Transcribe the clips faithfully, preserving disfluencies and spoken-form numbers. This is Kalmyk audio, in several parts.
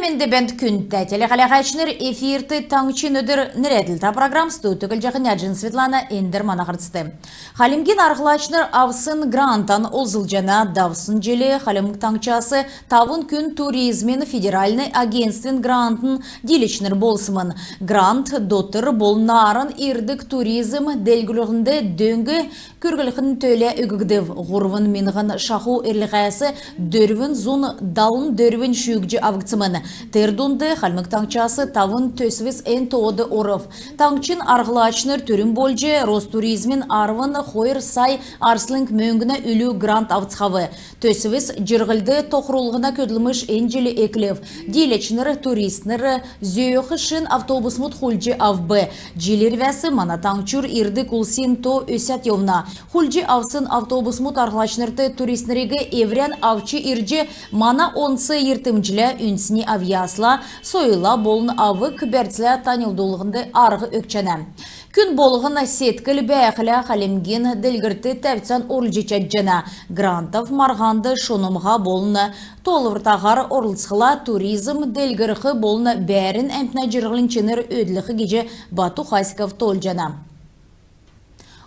Эндр бәәнт, күндтә телехәләһәчнр! Эфирт «Таңһчин өдр» нерәдлтә программ. Студьд Түглҗәһин Нәәҗин Светлана. Эндр мана һарцд. Хальмгин арһлачнр авсн грантан олзлҗана. Давсн җил Хальмг Таңһчас тавн күн туризмин федеральн агентствин грантын дииләчнр болсмн. Грант дотр болн нааран ирдг туризм делгрүллһнд дөң күрглһнә төлә өггдв. Һурвн миңһн шаху эрлһәс дөрвн зун далн дөрвн шүүҗ авгдсмн. Тер дунд Хальмг Таңһчас тавн төсвс эн тоод орв. Таңһчин арһлачнр түрүн болҗ Ростуризмин арвн хойр сай арслң мөңгнә үлү грант авцхав. Төсвс җирһлд тохрулһна көдлмш эн җил эклв. Дииләчнр туристнр зөөх шин автобусмуд хулдҗ авв. Җил ирвәс мана таңһчур ирдг улсин то өсәд йовна. Хулдҗ авсн автобусмуд арһлачнрт туристнриг эврән авч ирҗ, мана онц йиртмҗлә, үндсни авъясла, сойлла болн авг-бәрцлә таньлдуллһнд арһ өгчәнә. Күн болһн седкл бәәхлә, Хальмгин делгрлтд тәвцән орулҗ чадҗана. Грантов марһанд шунмһа болн тоолвртаһар орлцхла, туризм делгрх болн бәәрн әмтнә җирһлин чинр өөдлх гиҗ Бату Хасиков тоолҗана.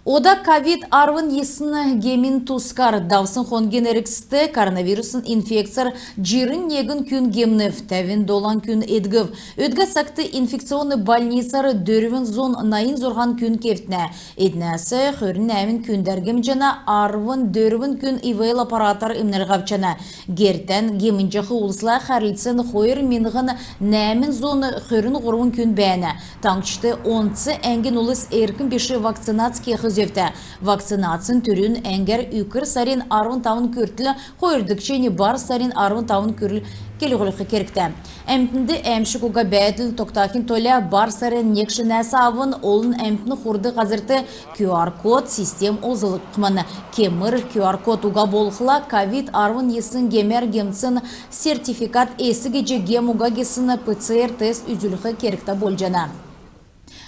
Ода ковид арвн йисн гемин тускар. Давсн хонгин эргцд коронавирусн инфекцәр җирн негн күн гемнв, тәвн долан күн эдгв. Өдгә цагт инфекционн больницар дөрвн зун найн зурһан күн кевтнә. Эднәс хөрн нәәмн күн дәргемҗәнә, арвн дөрвн күн ИВЛ аппаратар эмнлһ авчана. Гертән гемнҗәх улсла хәрлцн хойр миңһн нәәмн зун хөрн һурвн күн бәәнә. Таңһчд онц әңгин улс эрк биш вакцинац кех зөвтә. Вакцинацин түрүн әңгәр үкр сарин арвн тавн күртл, хойрдгчнь бар сарин арвн тавн күртл келһүлх кергтә. Әмтнд әәмшг уга бәәдл тогтахин төлә бар сарин нег шинәс авн олн әмтн хурдг һазрт QR-код систем олзлхмн. Кемр QR-код уга болхла, ковид арвн йисн гемәр гемтсн сертификат эс гиҗ гем уга гисн ПЦР-тест үзүлх кергтә болҗана.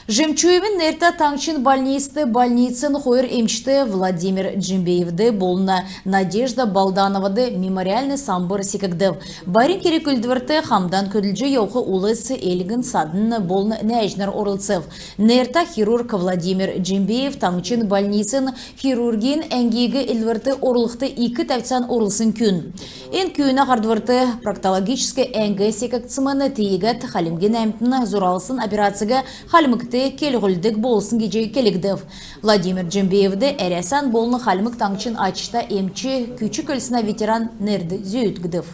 Жемчуевин нертә таңһчин больницд больницин хойр эмчд Владимир Джимбеевд болн Надежда Балдановад мемориальн самбр секгдв. Байрин керг-үүлдврт хамдан көдлҗ йовх улс, элгн-садн болн нәәҗнр орлцв. Нертә хирург Владимир Джимбеев таңһчин больницин хирургин әңгиг эдлврт орулхд ик тәвцән орулсн күн. Эн күүнә һардврт проктологическ әңг секгдсмн, тиигәд хальмгин әмтн зуралсн операциг Хальмгт келһүлдг болсн гиҗ келгдв. Владимир Джимбеевд Әрәсән болн Хальмг Таңһчин ачта эмч, күч-көлснә ветеран нерд зүүдгдв.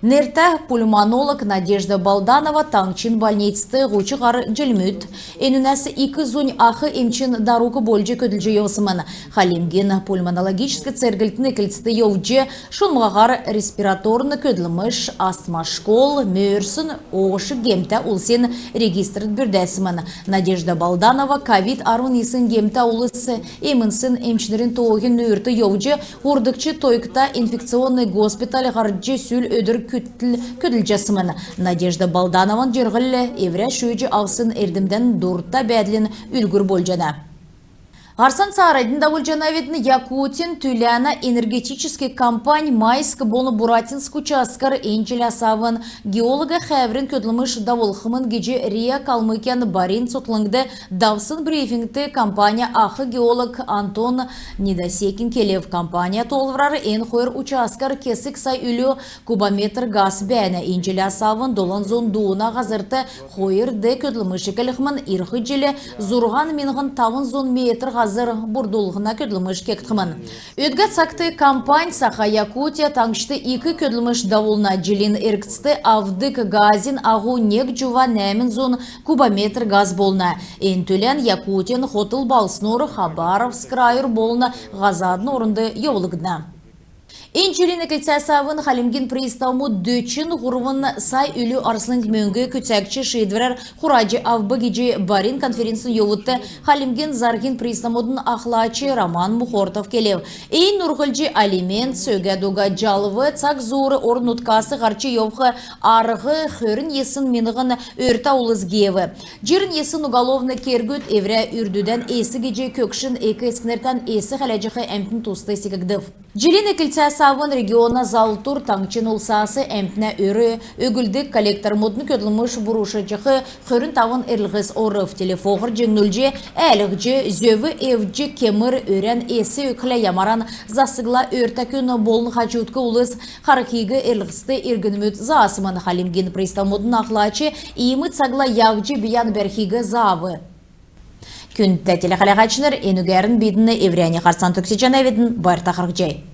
Нертә пульмонолог Надежда Балданова таңһчин больницд һуч һар җилмүд, энүнәс ик зунь ах эмчин дарук болҗ көдлҗ йовсмн. Хальмгин пульмонологическ церглтин эклцд йовҗ, шунмһаһар респираторн көдлмш, астма школ, мөрсн, ОШ гемтә улсин регистрт бүрдәсмн. Надежда Балданова ковид арвн йисн гемтә улс эмнсн эмчнрин тооһин нүүрт йовҗ, һурвдгч тойгта инфекционный госпиталь һардҗ, сүл өдр күртл көдлҗәсмн. Надежда Балданован җирһл эврә шүүҗ авсн эрдмдән дурта бәәдлин үлгүр болҗана. Һарцан цааранднь давулҗанавидн. Якутин түләнә энергетическ компань Майск болн Буратинск участкар эн җиләс авн геолог хәәврин көдлмш давулхмн гиҗ РИА Калмыкиян барин цутхлңд давсн брифингт компанин ах геолог Антон Недосекин келв. Компанин тоолврар эн хойр участкар кесг сай үлү кубометр газ бәәнә. Эн җиләс авн долан зун дууна һазрт хойр Д көдлмш эклхмн. Ирх җил зурһан миңһн тавн зун метр һазр бурдулһна көдлмш кегдхмн. Өдгә цагт компань Саха-Якутия таңһчд ик көдлмш давулна. Җилин эргцд авдг газин аһу нег җува нәәмн зун кубометр газ болна. Эн түлән Якутин хотл балһснур, Хабаровск крайур болн һазадын орнд йовулгдна. Эн җилин эклцәс авн Хальмгин приставмуд дөчн һурвн сай үлү арслң мөңг күцәгч шиидврәр хураҗ авв гиҗ барин конференцин йовудт Хальмгин зарһин приставмудын ахлач Роман Мухортов келв. Эн нурһлҗ алимент, сөөһәд уга җалв, цаг зуур орн-нутгас һарч йовх арһ хөрн йисн миңһн өртә улс геев. Җирн йисн уголовн кергүд эврә үрдүдән эс гиҗ көгшн эк-эцкнртән эс хәләҗәх әмтн туст секгдв. Җилин эклцәс Тавн региона залвр таңһчин улсас әмтнә өр өглдг коллектормудын көдлмш бурушҗах хөрн тавн эрлһс орв. Телефоһар җиңнүлҗ, әәлһҗ, зөв эвдҗ, кемр өрән эс өгхлә, ямаран засгла өртә күн болн хаҗудк улс харһхиг эрлһст иргнмүд заасмн. Хальмгин приставмудын ахлач иим цагла яһҗ бийән бәрхиг заав. Күндтә телехәләһәчнр, энүгәрн бидн эврәннь һарцан төгсәҗәнәвидн. Байрта харһий.